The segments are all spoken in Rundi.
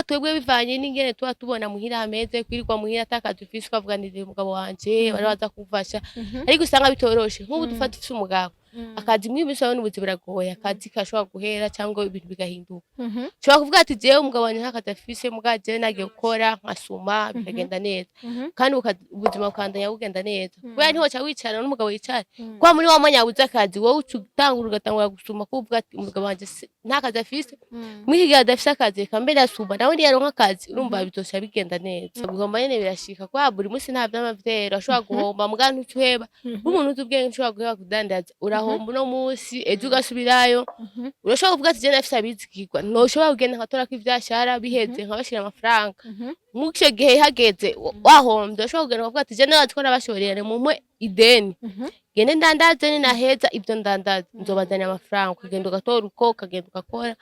Twebwe bivanye n'ingene tuba tubona muhira hameze, kwirirwa muhira atakazi ufise, ukavuga nti umugabo wanje bari baza kumfasha, ariko usanga bitoroshe. Nk'ubu dufata ufise umugabo, akazi mw'iyi minsi urabona ubuzi buragoye, akazi kashobora guhera cyangwa ibintu bigahinduka. Ushobora kuvuga ati jewe umugabo wanje nta kazi afise, mugabo jewe nagiye gukora nkasuma bikagenda neza, kandi ubuzima bukandanya bugenda neza, kubera ntiwoca wicara n'umugabo yicara kuba muri wa mwanya wabuze akazi, wowe uca utangura ugatangura gusuma, kuko uvuga ati umugabo wanje nta kazi afise, muri iki gihe adafise akazi reka mbe ndasuma, nawe niyaronka akazi urumva bizoca bigenda neza. Guhomba nyene birashika, kubera buri munsi nta vyama vyera, urashobora guhomba mugabo ntuca uheba. Nk'umuntu uzi ubwenge ntushobora guheba kudandaza, urahomba uno munsi, ejo ugasubirayo. Urashobora kuvuga ati jewe ndafise abizigirwa, ntoshobora kugenda nkatorako ivyashara biheze nkabashira amafaranga. Muri ico gihe hageze wahomvye, urashobora kugenda ukavuga ati jewe ndazi ko nabashorera, mumpe ideni, gende ndandaze, ninaheza ivyo ndandaza nzobazanira amafaranga. Ukagenda ugatora uko, ukagenda ugakora,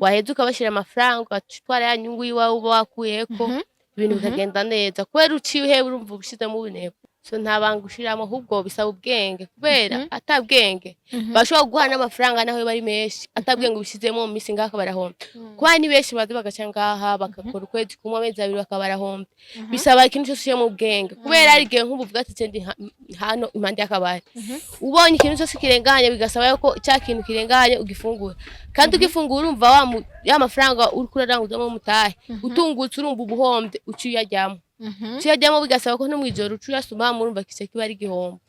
waheza ukabashira amafaranga, ugatwara ya nyungu yiwawe uba wakuyeko, ibintu bikagenda neza. Kubera uciye uheba, urumva ushizemo ubunebwe. So nta banga ushiramwo, ahubwo bisaba ubwenge, kubera ata bwenge bashobora kuguha n'amafaranga naho yoba ari menshi, ata bwenge ubishizemo mu minsi ngaha barahomba. Kubera ni benshi baza bagaca ngaha bagakora ukwezi kumwe, amezi 2, bakaba barahomba. Bisaba ikintu cyose ushiremo ubwenge, kubera hari igihe nk'ubu uvuga ati ndi hano impande y'akabari, ubonye ikintu cyose kirenganye, bigasaba yuko cya kintu kirenganye ugifungura, kandi ugifungura urumva ya mafaranga uriko uraranguzamo umutahe utungutse, urumva ubuhombye, uca uyaryamo, uca uyaryamo, bigasaba ko no mw'ijoro uca uyasuma, murumva kice kiba ari igihombo.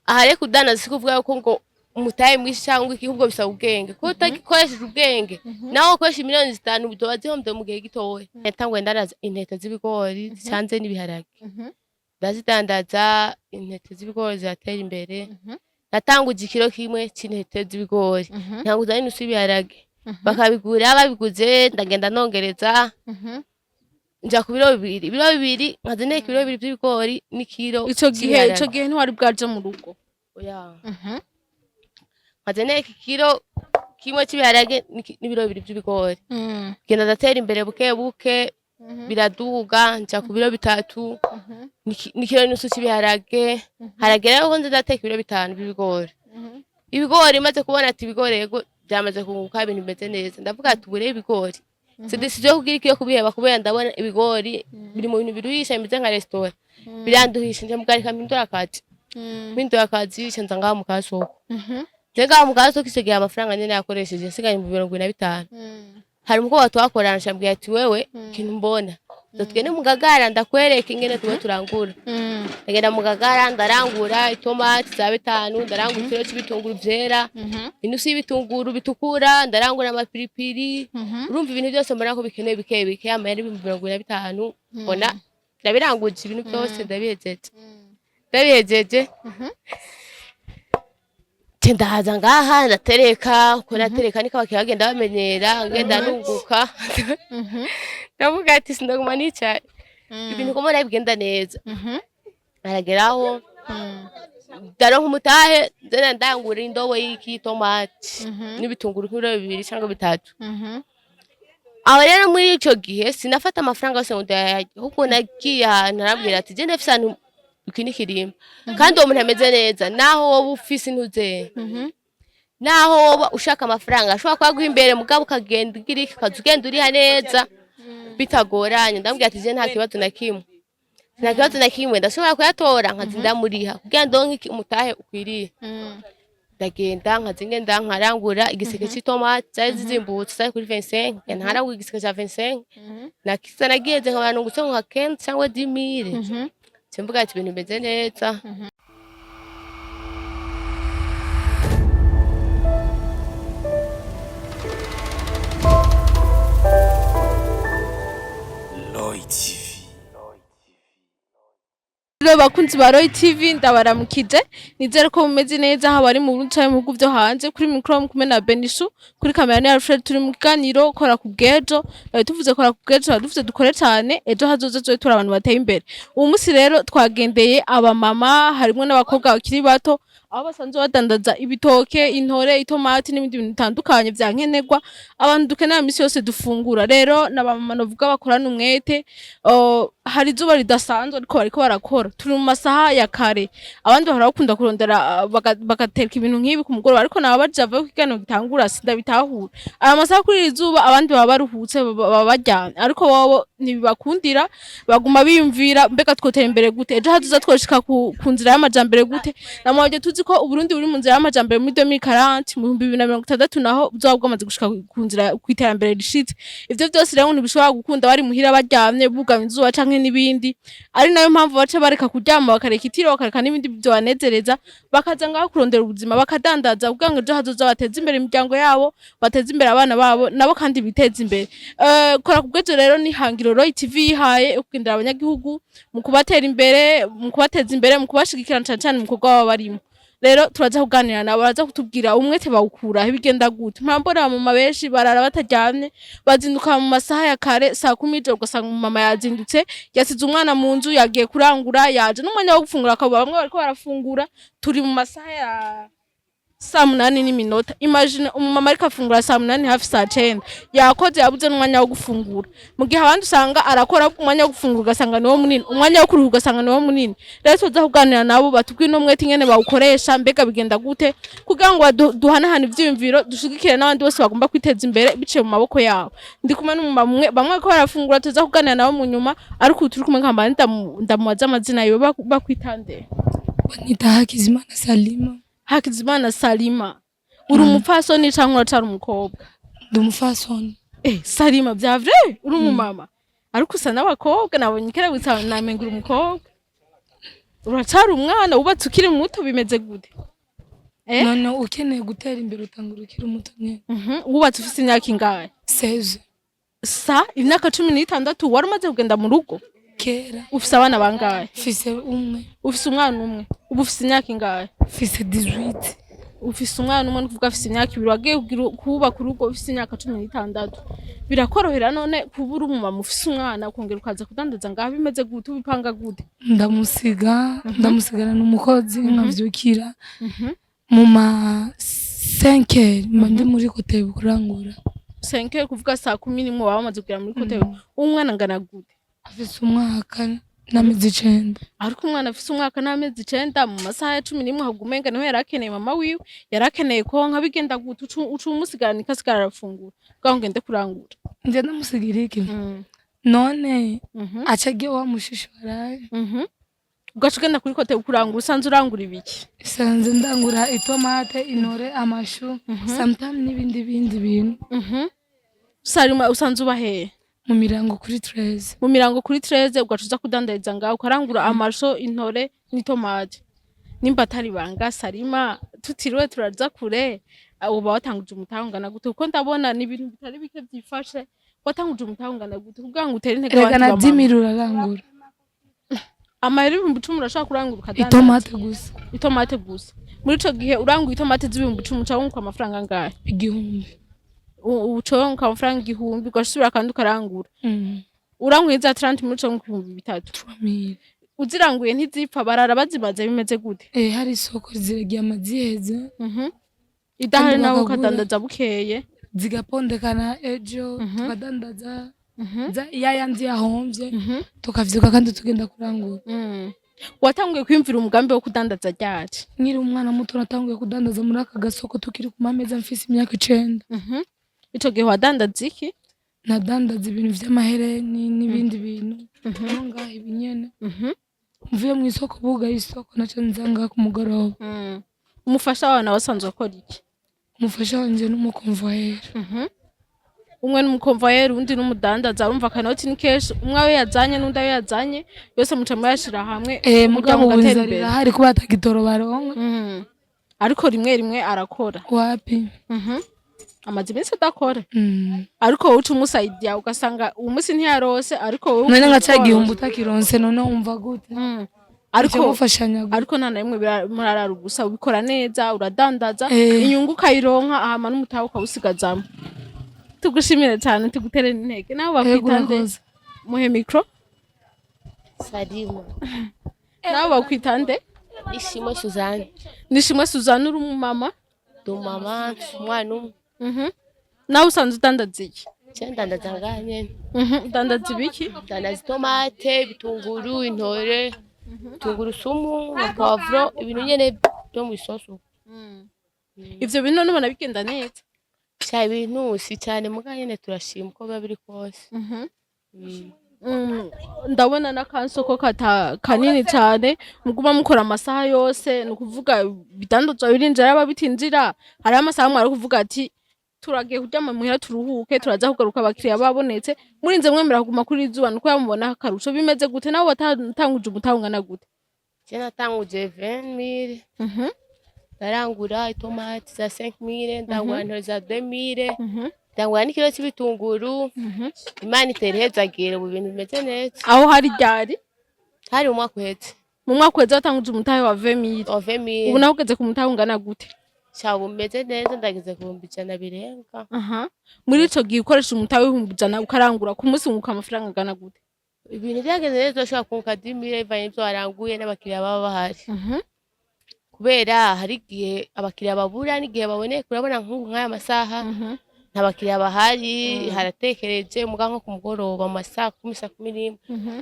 Aha rero kudandaza si kuvuga yuko ngo umutahe mwinshi cyangwa iki, ahubwo bisaba ubwenge, kuko utagikoresheje ubwenge nawe ukoresha miliyoni 5 uzoba zihombye mu gihe gitoya. Natanguye ndandaza intete z'ibigori zicanze n'ibiharage, ndazidandaza, intete z'ibigori ziratera imbere. Natanguje ikiro kimwe c'intete z'ibigori, ntanguza n'inusu y'ibiharage, bakabigura, babiguze ndagenda nongereza, nja ku biro 2, ibiro 2 nkaza nteka ibiro 2 vy'ibigori n'ikiro Ico gihe c'ibiharage. Ico gihe ntiwari bwaje mu rugo? Oya. Nkaza nteka ikiro kimwe c'ibiharage n'ibiro 2 vy'ibigori, genda ndatera imbere buke buke, biraduga, nja ku biro 3 n'ikiro n'inusu c'ibiharage. Haragera yuko nza ndateka ibiro 5 vy'ibigori. Ibigori maze kubona ati ibigori yego byamaze kunguka, ibintu bimeze neza, ndavuga ati ubu rero ibigori c'est décision kugira iki yo kubiheba, kubera ndabona ibigori biri mu bintu biruhisha, bimeze nka restaurant, biranduhisha. Nje mugarika mpindura akazi, mpindura akazi, nca nza ngaha mu kasoko. Nje ngaha mu kasoko ico gihe amafaranga nyene yakoresheje nsigaye mu 75. Hari umukobwa twakorana, ncambwira ati wewe ikintu mbona tugende mu Gagara ndakwereka ingene tuba turangura. Ndagenda mu Gagara ndarangura itomati za 5, ndarangura ikiro c'ibitunguru vyera, inusu y'ibitunguru bitukura, ndarangura amapiripiri. Urumva ibintu byose mbona ko bikenewe bike bike, amahera 75,000 mbona ndabiranguje ibintu byose, ndabihejeje, ndabihejeje nce ndahaza ngaha ndatereka. Uko natereka niko abakiriya bagenda bamenyera, ngenda nunguka. Ndavuga ati sindaguma nicaye, ibintu uko mbona bigenda neza. Arageraho ndaronka umutahe, nzena ndangura indobo y'itomati n'ibitunguru nk'ibiro 2 cyangwa 3. Aho rero muri ico gihe sinafata amafaranga yose ngo ndayarye, ahubwo nagiye ahantu arabwira ati je ndafise ahantu iki n'ikirimba, kandi uwo muntu ameze neza, naho woba ufise intuze, naho woba ushaka amafaranga ashobora kuyaguha imbere, mugabo ukagenda ugira iki, ukaza ugenda uriha neza bitagoranye. Ndamubwira ati je nta kibazo na kimwe, nta kibazo na kimwe, ndashobora kuyatora nkaza ndamuriha kugira ndonke iki umutahe ukwiriye. Ndagenda nkaza ngenda nkarangura igiseke c'itomati, zari zizimbutse, zari kuri 25, ngenda nkarangura igiseke ca 25, nakisa nagize nkaba nungutse nka 15 cyangwa 10 000. Nce mvuga ati ibintu bimeze neza. Lloyd TV. Rero bakunzi ba Roy TV, ndabaramukije, nizere ko mumeze neza haba ari mu Burundi canke mu bihugu vyo hanze. Kuri micro kumwe na Benishu, kuri kamera ni Alfred. Turi mu kiganiro kora ku bw'ejo. Tuvuze kora ku bw'ejo, tuvuze dukore cane, ejo hazoza tuzobe turi abantu bateye imbere. Uwo munsi rero twagendeye abamama, harimwo n'abakobwa bakiri bato, aho basanzwe badandaza ibitoke, intore, itomati n'ibindi bintu bitandukanye vya nkenerwa abantu dukenera misi yose dufungura. Rero n'abamama novuga bakorana umwete. Hari izuba ridasanzwe, ariko bariko barakora. Turi mu masaha ya kare. Abandi bahora bakunda kurondera bagatereka ibintu nk'ibi ku mugoroba, ariko naba baje ku kiganiro gitangura, sindabitahura. Aya masaha kuri iri zuba, abandi baba baruhutse, baba baryamye, ariko bobo ntibibakundira, baguma biyumvira: mbega twotera imbere gute? Ejo hazoza twoshika ku nzira y'amajambere gute? Namwabyo tuzi ko Uburundi buri mu nzira y'amajambere muri 2040, mu 2060, naho buzoba bwamaze gushika ku nzira kw'iterambere rishitse. Ivyo vyose rero ntibishobora gukunda bari muhira baryamye, bugamye izuba canke n'ibindi. Ari nayo mpamvu baca bareka kuryama, bakareka itiro, bakareka n'ibindi vyobanezereza, bakaza ngaho kurondera ubuzima, bakadandaza kugira ngo ejo hazoza bateze imbere imiryango yabo, bateze imbere abana babo, nabo kandi biteze imbere. Kora ku bw'ejo rero ni hangiro Roy TV yihaye yo kugendera abanyagihugu mu kubatera imbere, mu kubateza imbere, mu kubashigikira cane cane mu bikorwa baba barimo. Rero turaza kuganira nabo, baraza kutubwira umwete bawukura aho, bigenda gute. Mpambona abamama benshi barara bataryamye, bazinduka mu masaha ya kare, saa 10 y'ijoro ugasanga umumama yazindutse, yasize umwana mu nzu, yagiye kurangura, yaje n'umwanya wo gufungura akaba bamwe bariko barafungura. Turi mu masaha ya saa 8 n'iminota. Imagine umumama ariko afungura saa 8, hafi saa 9, yakoze, yabuze n'umwanya wo gufungura, mu gihe abandi usanga arakora, umwanya wo gufungura ugasanga niwo munini, umwanya wo kuruhuka ugasanga niwo munini. Rero tuza kuganira nabo, batubwire uno mwete ingene bawukoresha, mbega bigenda gute, kugira ngo duhanahane ivyiyumviro, dushigikire n'abandi bose bagomba kwiteza imbere biciye mu maboko yabo. Ndi kumwe n'umumama umwe, bamwe bariko barafungura, tuza kuganira nabo mu nyuma, ariko ubu turi kumwe nkamba ndamubaza amazina yiwe. Bakwitande? Banyita Hakizimana Salima. Hakizimana Salima, uri umupfasoni canke uracari umukobwa? Ndi umupfasoni. Salima, vya vrai uri umumama, ariko usa n'abakobwa. Nabonye ikerebutsa, namenga uri umukobwa. Uracari umwana, wubatse ukiri muto, bimeze gute? None ukeneye gutera imbere utangura ukiri muto nyene. Wubatse ufise imyaka ingahe? 16. Sa imyaka 16 wari umaze kugenda mu rugo? Kera. Ufise abana bangahe? Mfise umwe. Ufise umwana umwe. Ubu ufise imyaka ingahe? Mfise 18. Ufise umwana umwe, nukuvuga afise imyaka 2. Wagiye kubaka urugo ufise imyaka 16, birakorohera none kuba uri umumama ufise umwana, ukongera ukaza kudandaza ngaho? Bimeze gute? Ubipanga gute? Ndamusiga, ndamusigana n'umukozi, nkavyukira mu ma 5 heures, mba ndi muri COTEBU kurangura. 5, kuvuga saa 11 waba wamaze kugera muri COTEBU. Umwana angana gute? Afise umwaka n'amezi 9. Ariko umwana afise umwaka n'amezi 9, mu masaha ya 11 ahubwo umenga niho yari akeneye mama wiwe, yari akeneye konka. Bigenda gute? Uca umusigarana, ikasigara arafungura kugira ngo ngende kurangura? Nje ndamusigira iki none? Aca agiye wa mushishwaraye. Ugaca ugenda kuri COTEBU kurangura. Usanze urangura ibiki? Sanze ndangura itomate, intore, amashu, sometime n'ibindi bindi bintu. Salima, usanze uba hehe? Mu Mirango kuri 13. Mu Mirango kuri 13, ugaca uza kudandariza ngaho, ukarangura amasho, intore n'itomate. Nimba atari banga, Salima, tutiriwe turaza kure, uba watanguje umutahe ungana gute? Kuko ndabona ni ibintu bitari bike vyifashe. Watanguje umutahe ungana gute kugira ngo utere intege Erega abandi na bamama? 10 000 urarangura. Amahera 10,000 urashobora kurangura ukadandaza? Itomate gusa. Itomate gusa. Muri ico gihe uranguye itomate z'10,000, uca wunguka amafaranga angahe? 1000. Uca wunguka amafaranga 1000, ugasubira kandi ukarangura. Uranguye za 30 muri ico wunguka 3000. 3000. Uziranguye ntizipfa, barara bazimaze, bimeze gute? Eh, hari isoko ziragiye ziheze. Idahari Kandi nawe bakagura. ukadandaza bukeye. Zigapondekana, ejo tukadandaza ya yandi yahomvye, tukavyuka kandi tugenda kurangura. Watanguye kwiyumvira umugambi wo kudandaza ryari? Nkiri umwana muto natanguye kudandaza muri aka gasoko tukiri ku mameza, mfise imyaka 9. Ico gihe wadandaza iki? Nadandaza ibintu vy'amahereni n'ibindi bintu no ngaha ibinyene. Mvuye mu isoko, bugaye isoko, naca nza ngaha ku mugoroba. Umufasha wawe nawe asanzwe akora iki? Umufasha wanje n'umukonvoyeri. Umwe n'umukonvoyeri, uwundi n'umudandaza. Urumva akanoti ni kenshi, umwe ayo yazanye n'undi ayo yazanye, yose muca muyashira hamwe, Eh, umuryango mugabo ubu ugatera inzara imbere. irahari kuba atagitoro baronka. Ariko rimwe rimwe arakora? Wapi. Amaze iminsi adakora? Mm. Ariko wowe uca umusayidiya, ugasanga uwo munsi ntiyarose, ariko wowe None nka ca waronse. gihumbi utakironse, none wumva gute? Ariko mufashanya gute? Ariko nta na rimwe murarara ubusa. Ubikora neza, uradandaza, inyungu ukayironka, ahama n'umutahe ukawusigazamo. Tugushimire cyane, tugutere intege. Nawe Ego, bakwita nde? urakoze. Muhe micro. Salima. Nawe bakwita nde? Ishimwe Suzanne. Nishimwe Suzanne, uri umumama? Ndi umumama, mfise umwana umwe. Nawe usanzwe udandaza iki? Je ndandaza ngaha nyene. Udandaza ibiki? Ndandaza itomate, ibitunguru, intore, tungurusumu na poivron, ibintu nyene byo mw'isosi. Ivyo bintu none ubona bigenda neza? Sha, ibintu si cyane, muga nyene turashima uko biba biri kose. Ndabona n'akansoko kata kanini cyane muguma mukora amasaha yose. Ni ukuvuga ibidandazwa birinjira, yaba bitinjira, hariho amasaha mwari kuvuga ati turagiye kuryama muhira turuhuke, turaza kugaruka abakiriya babonetse. Murinze mwemera kuguma kuri izuba nuko yamubona akarusho. Bimeze gute nawe watanguje umutahe ungana gute? Je natanguje 20 000. Ndarangura itomati za 5000, ndangura intore za 2000, ndangura n'ikiro c'ibitunguru. Imana itera ihezagire, ubu ibintu bimeze neza. Aho hari ryari? Hari umwaka uheze. Mu mwaka uheze watanguje umutahe wa 20 000? Wa 20 000. Ubu nawe ugeze ku mutahe ungana gute? Sha, ubu bimeze neza, ndageze ku 100,000 birenga. Aha. Muri ico gihe ukoresha umutahe w'100,000 ukarangura, ku munsi wunguka amafaranga angana gute? Ibintu byageze neza, ushobora kunguka 10 000 bivanye n'ivyo waranguye n'abakiriya baba bahari, kubera hari igihe abakiriya babura n'igihe baboneka. Urabona nk'ubu nk'aya masaha nta bakiriya bahari, haratekereje. Muga nko ku mugoroba mu masaha 10, saa 11,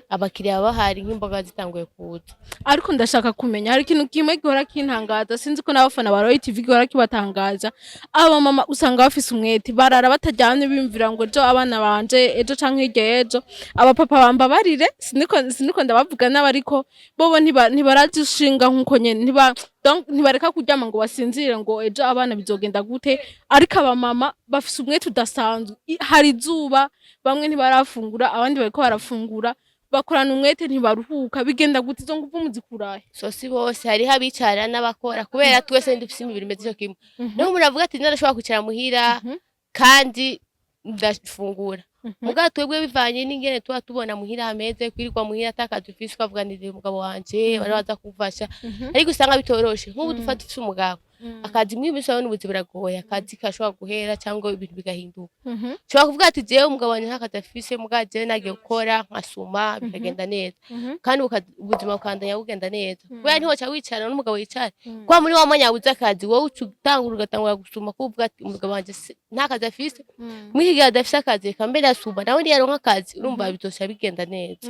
abakiriya bahari, nk'imboga zitanguye kuza. Ariko ndashaka kumenya, hari ikintu kimwe gihora kintangaza, sinzi ko n'abafana ba Roy TV gihora kibatangaza. Aba mama usanga bafise umwete, barara bataryamye biyumvira ngo ejo abana banje, ejo canke hirya y'ejo. Abapapa bambabarire, siniko ndabavuga nabi, ariko bobo ntibarazishinga nkuko nyene ntiba, donc ntibareka kuryama ngo basinzire ngo ejo abana bizogenda gute. Ariko abamama bafise umwete udasanzwe. Hari izuba, bamwe ntibarafungura, abandi bariko barafungura, bakorana umwete, ntibaruhuka. Bigenda gute? Izo nguvu muzikurahe? So si bose, hariho abicara n'abakora, kubera twese ntidufise imibiri imeze ico kimwe. Niho umuntu avuga ati ndashobora kwicara muhira kandi ndafungura. Mugabo twebwe bivanye n'ingene tuba tubona muhira hameze, kwirirwa muhira atakazi ufise, ukavuga nti umugabo wanje bari baza kumfasha, ariko usanga bitoroshe. Nk'ubu dufata ufise umugabo, akazi mw'iyi minsi urabona ubuzi buragoye, akazi kashobora guhera cyangwa ibintu bigahinduka. Ushobora kuvuga ati jewe umugabo wanje nta kazi afise, mugabo jewe nagiye gukora nkasuma bikagenda neza, kandi ubuzima bukandanya bugenda neza, kubera ntiwoca wicara n'umugabo yicara kuba muri wa mwanya wabuze akazi, wowe uca utangura ugatangura gusuma, kuko uvuga ati umugabo wanje nta kazi afise, muri iki gihe adafise akazi reka mbe ndasuma, nawe niyaronka akazi urumva bizoca bigenda neza.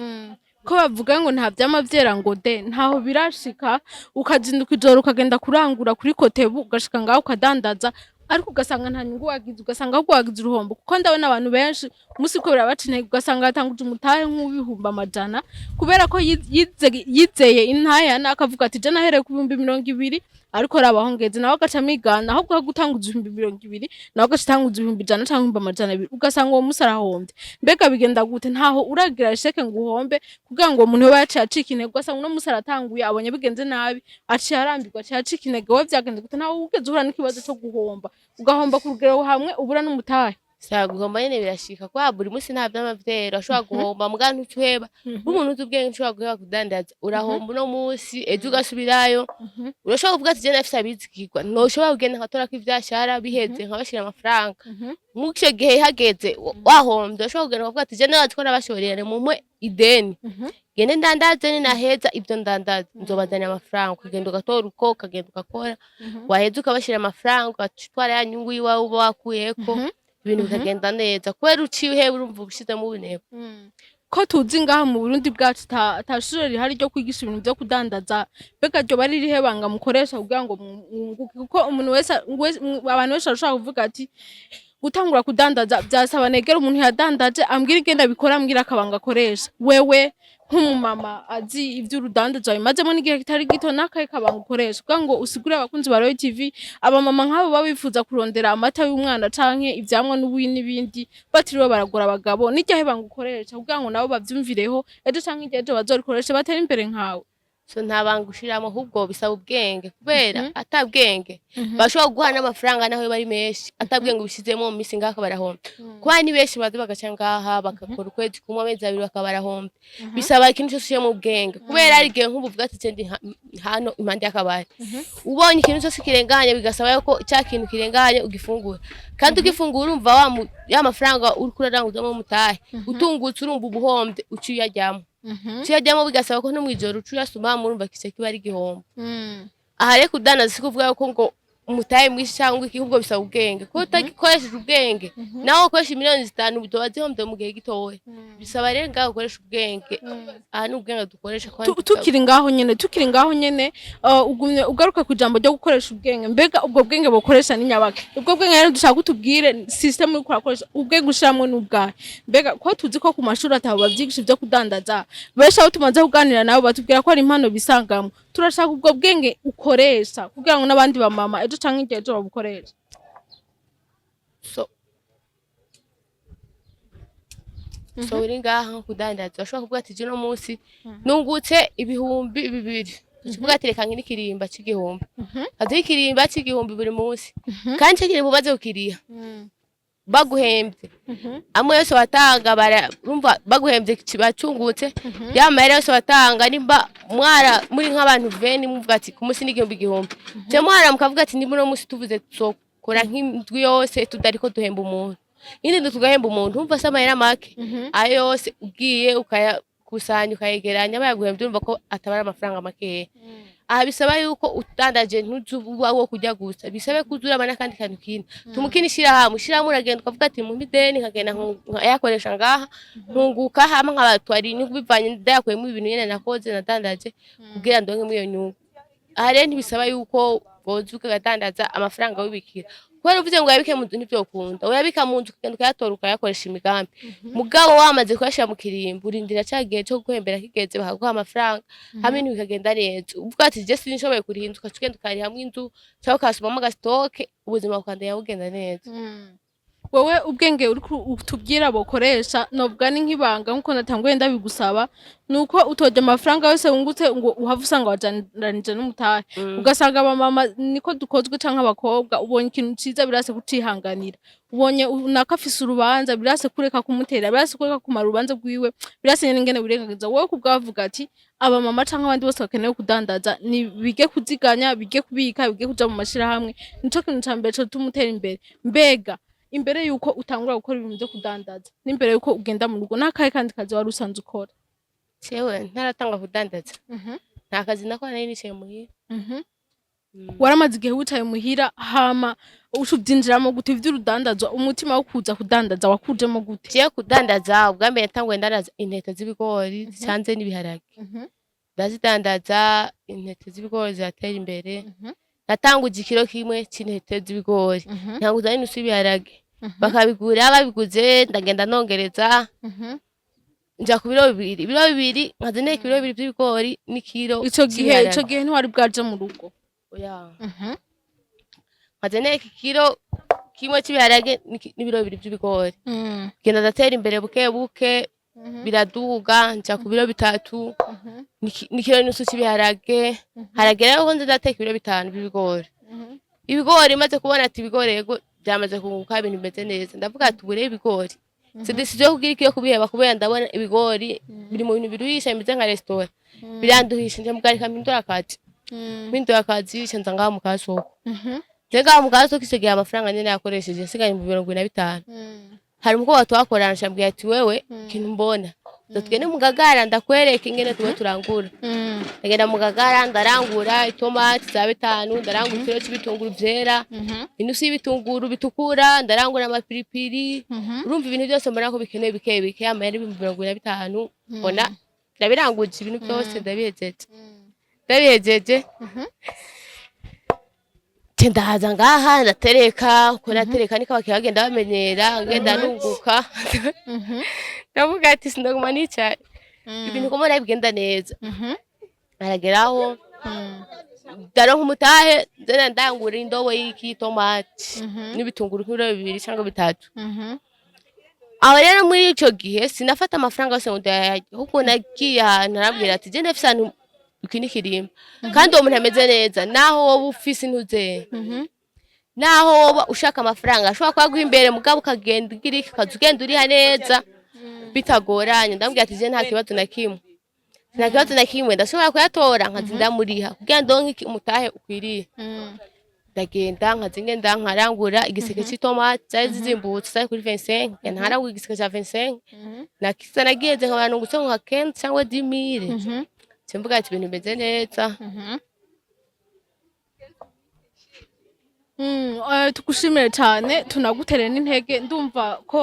Ko bavuga ngo nta vyama vyera ngo de, ntaho birashika ukazinduka ijoro ukagenda kurangura kuri Kotebu, ugashika ngaho ukadandaza, ariko ugasanga nta nyungu wagize, ugasanga ahubwo wagize uruhombo? Kuko ndabona abantu benshi umunsi ko birabaca intege, ugasanga yatanguje umutahe nk'uw'ibihumbi 100, kubera ko yizeye intayana, akavuga ati je nahereye ku 20,000, ariko raba aho ngeze, nawe agaca amigana, ahubwo aho gutanguza 20,000 nawe agaca atanguza 100,000 canke 200,000, ugasanga uwo musi arahombye. Mbega bigenda gute? Ntaho uragira échec ngo uhombe, kugira ngo uwo muntu yoba yaciye acika intege, ugasanga uno musi aratanguye, abonye bigenze nabi, aciye arambirwa, aciye acika intege? Wowe vyagenze gute? Ntaho wigeze uhura n'ikibazo co guhomba, ugahomba ku rugero hamwe ubura n'umutahe? Saba guhomba nyene birashika, kubera buri munsi nta vyama vyera. Urashobora guhomba, muga ntucuheba. Nk'umuntu uzi ubwenge ntushobora guheba kudandaza. Urahomba uno munsi, ejo ugasubirayo. Urashobora kuvuga ati je nafise abizigirwa, ntoshobora kugenda nkatorako ivyashara biheze nkabashira amafaranga. Muri ico gihe hageze wahomvye, urashobora kugenda ukavuga ati je nabazi ko nabashorera, mumpe ideni gende ndandaze, ninaheza ivyo ndandaza nzobazanira amafaranga. Ukagenda ugatora uko, ukagenda ugakora, waheza ukabashira amafaranga, ugatwara ya nyungu yiwawe uba wakuyeko, ibintu bikagenda neza, kubera uciye uheba urumva ubishizemo ubunebwe. Ko tuzi ngaha mu Burundi bwacu ata shure rihari ryo kwigisha ibintu vyo kudandaza, mbega ryoba ririhe banga mukoresha kugira ngo mwunguke? Kuko umuntu wese, abantu benshi barashobora kuvuga ati gutangura kudandaza vyasaba negera umuntu yadandaje ambwira ingene abikora, ambwira akabanga akoresha. Wewe nk'umumama azi ivy'urudandaza bimazemo n'igihe kitari gito, n'akahe kabanga ukoresha kugira ngo usigure abakunzi ba Royal TV, abamama nk'abo baba bifuza kurondera amata y'umwana canke ivyamwa n'ubuyi n'ibindi batiriwe baragura abagabo, n'iryahe banga ukoresha kugira ngo nabo bavyumvireho, ejo canke hirya y'ejo bazorikoreshe batere imbere nkawe? So nta banga ushiramo, ahubwo bisaba ubwenge, kubera ata bwenge bashobora guha n'amafaranga naho yoba ari menshi, ata bwenge ubishizemo mu minsi ngaka barahomba, kuba ni benshi baza bagaca ngaha bagakora ukwezi kumwe, amezi 2, bakaba barahomba. Bisaba ikintu cyose ushiremo ubwenge, kubera hari igihe nk'ubu uvuga ati "Je ndi hano impande y'akabari", ubonye ikintu cyose kirenganye, bigasaba yuko cya kintu kirenganye ugifungura, kandi ugifungura urumva ya mafaranga uriko uraranguzamo umutahe utungutse, urumva ubuhombye, uciye uyajyamo, uciye uyajyamo, bigasaba ko no mw'ijoro uca uyasuma, murumva kice kiba ari igihombo. Aha rero kudandaza si kuvuga yuko ngo Umutahe mwinshi cyangwa iki, ahubwo bisaba ubwenge, kuko utagikoresheje ubwenge, nawe ukoresha miliyoni 5 uzoba zihombye mu gihe gitoya. Bisaba rero ngaho ukoresha ubwenge. Aha ni ubwenge dukoresha kandi Tukiri ngaho nyene, ugumye ugaruka ku ijambo ryo gukoresha ubwenge. Mbega ubwo bwenge bukoresha ni nyabaki? Ubwo bwenge rero dushaka kutubwire system uriko urakoresha, ubwenge ushiramwo n'ubwahe? Mbega ko tuzi ko ku mashuri atabo bavyigisha ivyo kudandaza, benshi abo tumaze kuganira nabo batubwira ko ari impano bisangamwo. Turashaka ubwo bwenge ukoresha kugira ngo n'abandi bamama ejo canke igihe ejo babukoresha. So uri ngaha nko kudandaza, urashobora kuvuga ati: "Uno munsi nungutse 2000." Ukivuga ati: "Reka nkine ikirimba c'igihumbi." Kaduha ikirimba c'igihumbi buri munsi, kandi ico kirimba umaze kukiriha baguhembye amwe yose watanga, urumva baguhembye kiba cungutse ya mahera yose watanga. Nimba mwara muri nk'abantu 20, muvuga ati ku munsi n'igihumbi igihumbi, je mwara mukavuga ati nimba uno munsi tuvuze tuzokora nk'indwi yose tutariko duhemba umuntu, indi ndwi tugahemba umuntu, umva se amahera make ayo yose ugiye ukayakusanya ukayegeranya bayaguhembye, urumva ko ataba ari amafaranga makeya. Aha bisaba yuko utandaje ntuzuba wo kurya gusa, bisabe ko uzuraba n'akandi kantu kindi tumukina ishirahamwe. Ishirahamwe uragenda ukavuga ati mumpe ideni, nkagenda nkayakoresha ngaha, nkunguka, hama nkabatwara inyungu bivanye ndayakuyemo ibintu nyene nakoze nadandaje kugira ndonke iyo nyungu. Aha rero ntibisaba yuko woza ukadandaza amafaranga wibikira, kubera uvuze ngo uyabike mu nzu ntivyokunda. Uyabika mu nzu ukagenda ukayatora ukayakoresha imigambi, mugabo wamaze kuyashira mu kirimba, urindira ca gihe co guhembera kigeze bakaguha amafaranga, hamwe ibintu bikagenda neza. Uvuga ati je sinshoboye kuriha inzu, ugaca ugenda ukarihamwo inzu canke ukasumamwo agastock, ubuzima bukandanya bugenda neza. Wowe ubwenge uriko utubwira bokoresha, novuga ni nk'ibanga nkuko natanguye ndabigusaba, nuko utorya amafaranga yose wungutse ngo uhave usanga wajaniranyije n'umutahe. Ugasanga abamama niko dukozwe canke abakobwa, ubonye ikintu ciza birase kucihanganira, ubonye naka afise urubanza birase kureka kumutera, birase kureka kumara urubanza rwiwe, birase nyene ingene wirengagiza. Wowe kubwawe uvuga ati abamama canke abandi bose bakeneye kudandaza ni bige kuziganya, bige kubika, bige kuja mu mashirahamwe, nico kintu ca mbere cotuma utera imbere. Mbega imbere yuko utangura gukora ibintu vyo kudandaza n'imbere yuko ugenda mu rugo, n'akahe kandi kazi wari usanzwe ukora? Jewe ntaratangwa kudandaza, nta kazi nakora, nari nicaye muhira. Waramaze igihe wicaye muhira, hama uca uvyinjiramo gute ivy'urudandazwa? Umutima wo kuza kudandaza wakujemo gute? Jewe kudandaza, ubwa mbere natanguye ndandaza intete z'ibigori zicanze n'ibiharage. Ndazidandaza, intete z'ibigori ziratera imbere. Natanguje ikiro kimwe c'intete z'ibigori, ntanguza n'inusu y'ibiharage, bakabigura. Babiguze ndagenda nongereza, nja ku biro 2. Ibiro 2 nkaza nteka ibiro 2 vy'ibigori n'ikiro Ico gihe c'ibiharage. Ico gihe ntiwari bwaje mu rugo? Oya. Nkaza nteka ikiro kimwe c'ibiharage n'ibiro 2 vy'ibigori. Genda ndatera imbere buke buke, biraduga, nja ku biro 3 n'ikiro n'inusu c'ibiharage. Haragera yuko nza ndateka ibiro 5 vy'ibigori. Ibigori maze kubona ati ibigori yego byamaze kunguka, ibintu bimeze neza, ndavuga ati ubu rero ibigori c'est décision yo kugira iki kubiheba, kubera ndabona ibigori biri mu bintu biruhisha, bimeze nka restaurant, biranduhisha. Nje mugarika mpindura akazi, mpindura akazi, nca nza ngaha mu kasoko. Nje ngaha mu kasoko ico gihe amafaranga nyene yakoresheje nsigaye 75,000. Hari umukobwa twakorana, ncambwira ati: "Wewe ikintu mbona, tugende mu Ngagara ndakwereka ingene tuwe turangura." Ndagenda mu Ngagara, ndarangura itomati za bitanu, ndarangura ikiro c'ibitunguru vyera, inusu y'ibitunguru bitukura, ndarangura amapiripiri. Urumva ibintu byose mbona ko bikenewe bike bike, amahera 75,000 mbona ndabiranguje ibintu byose, ndabihejeje, ndabihejeje. Nce ndaza ngaha ndatereka. Uko natereka niko abakiriya bagenda bamenyera, ngenda nunguka. Ndavuga ati sindaguma nicaye, ibintu ko mbona bigenda neza. Arageraho ndaronka umutahe, nzena ndangura indobo y'itomati n'ibitunguru nk'ibiro 2 cyangwa 3. Aho rero muri ico gihe sinafata amafaranga yose ngo ndayarye, ahubwo nagiye ahantu arabwira ati je ndafise ahantu iki n'ikirimba, kandi uwo muntu ameze neza, naho woba ufise intuze, naho woba ushaka amafaranga ashobora kuyaguha imbere, mugabo ukagenda ugira iki, ukaza ugenda uriha neza bitagoranye. Ndamubwira ati je nta kibazo na kimwe, nta kibazo na kimwe, ndashobora kuyatora nkaza ndamuriha kugira ndonke iki umutahe ukwiriye. Ndagenda nkaza ngenda nkarangura igiseke c'itomati, zari zizimbutse, zari kuri 25. Ngenda nkarangura igiseke ca 25, nakisa nagize nkaba nungutse nka 15 cyangwa 10,000. Nce mvuga ati ibintu bimeze neza. Tugushimire cyane, tunagutere n'intege. Ndumva ko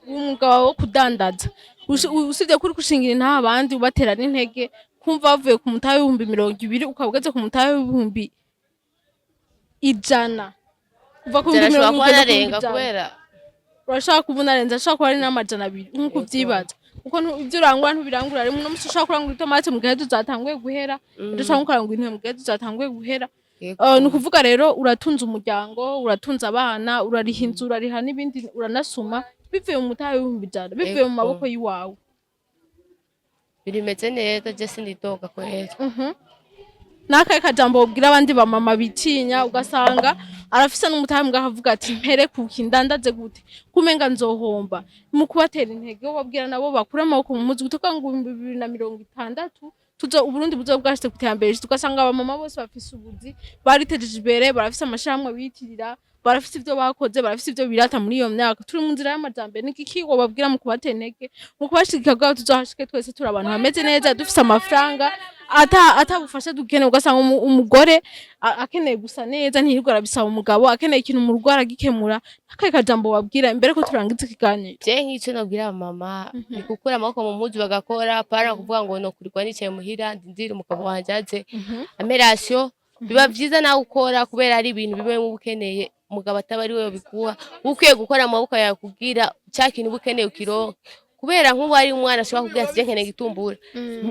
umwuga wawe wo kudandaza, usibye kuri gushingira intaha abandi, ubatera n'intege, kumva bavuye ku mutahe w'20,000 ukaba ugeze ku mutahe w'100,000, kuva ku bihumbi Ijana ashobora mirongo kuba ugeze ku anarenga bihumbi 100. Kubera Urashobora kuba unarenze, ashobora kuba ari n'200 nk'uko uvyibaza, kuko ibyo urangura ntubirangura rimwe. Uno musi ushobora kurangura itomati, mu gihe zatanguye guhera ejo, canke ukarangura intebe, mu gihe zatanguye guhera. Ni ukuvuga rero uratunze umuryango, uratunze abana, urariha inzu, urariha n'ibindi, uranasuma, bivuye mu mutahe w'100,000, bivuye mu maboko y'iwawe. Bimeze neza, je sindidoga kweri. N'akahe kajambo wobwira abandi bamama bitinya, ugasanga arafise n'umutahe mbwa akavuga ati: "Mpere kuki? Ndandaze gute? Kumenga nzohomba"? Mu kubatera intege, wobabwira nabo bakure amaboko mu mpuzu, gutuka ngo 2060 tuzo Uburundi buzoba bwashitse ku iterambere, tugasanga abamama bose bafise ubuzi, baritejeje imbere, barafise amashirahamwe biyitirira, barafise ivyo bakoze, barafise ivyo birata muri iyo myaka turi mu nzira y'amajambere? Ni iki wobabwira mu kubatera intege, mu kubashigikira, kugira ngo tuzohashike twese turi abantu bameze neza, dufise amafaranga, ata bufasha dukeneye? Ugasanga umugore akeneye gusa neza, ntiyirirwa arabisaba umugabo, akeneye ikintu mu rugo aragikemura. Akahe kajambo wabwira imbere ko turangiza ikiganiro? Je nk'ico nobwira mama ni gukura amaboko mu mpuzu bagakora, pana kuvuga ngo nokurirwa nicaye muhira ndindire umugabo wanje aze amerasiyo. Biba vyiza nawe ukora, kubera ari ibintu bimwe muba ukeneye, umugabo ataba ari we biguha. Ukwiye gukora amaboko yawe kugira ca kintu uba ukeneye ukironke, kubera nk'ubu ari umwana ashobora kubwira ati: "Je nkeneye igitumbura."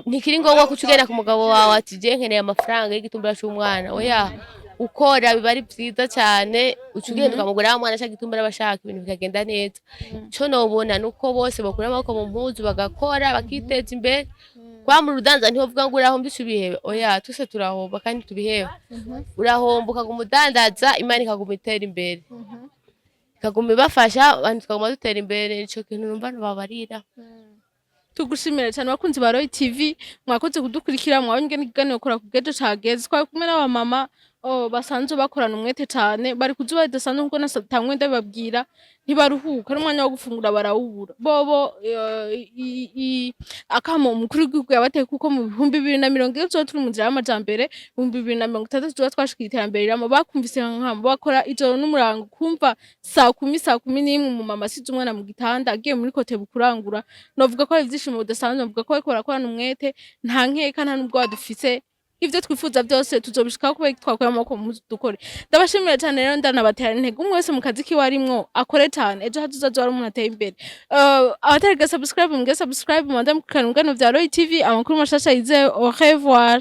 Ntikiri ngombwa kuca ugenda ku mugabo wawe ati: "Je nkeneye amafaranga y'igitumbura c'umwana." Oya, ukora biba ari vyiza cane, uca ugenda ukamugurira wa mwana ca gitumbura aba ashaka, ibintu bikagenda neza. Ico nobona nuko bose bokura amaboko mu mpuzu bagakora, bakiteza imbere. Kwa mu rudanza ntiwovuga ngo urahomba ico ubihebe. Oya, twese turahomba kandi tubiheba. Urahomba ukaguma udandaza, Imana ikaguma itera imbere, ikaguma ibafasha, abantu tukaguma dutera imbere. Ico kintu numva nobabarira. Tugushimire cyane. Abakunzi ba Roy TV, mwakoze kudukurikira. Mwabonye ingene ikiganiro Kora Kubwejo cageze. Twari kumwe n'abamama, oh, basanzwe bakorana umwete cane, bari kuzuba ridasanzwe, nkuko nasatangwe ndabibabwira. Ntibaruhuka, n'umwanya wo gufungura barawubura bobo. Akamo umukuru w'igihugu yabateye, kuko mu 2040 tuzoba turi mu nzira y'amajambere, 2060 tuzoba twashikiye iterambere riramo, bakumvise nkamo bakora ijoro n'umurango. Kumva saa 10, saa 11 umumama asize umwana mu gitanda agiye muri kote bukurangura, novuga ko ari ivyishimo bidasanzwe. Novuga ko bariko barakorana umwete, nta nkeka, nta n'ubwoba dufise. Ivyo twifuza byose tuzobishikaho, kubera twakuye amaboko mu mpuzu dukore. Ndabashimira cyane rero, ndanabatera intege, umwe wese mu kazi kiwe arimwo akore cyane, ejo hazoza azoba ari umuntu ateye imbere. Abatariga subscribe, muge subscribe, mubanze mukurikirana ibiganiro vya Roy TV, amakuru mashasha yizewe. Au revoir.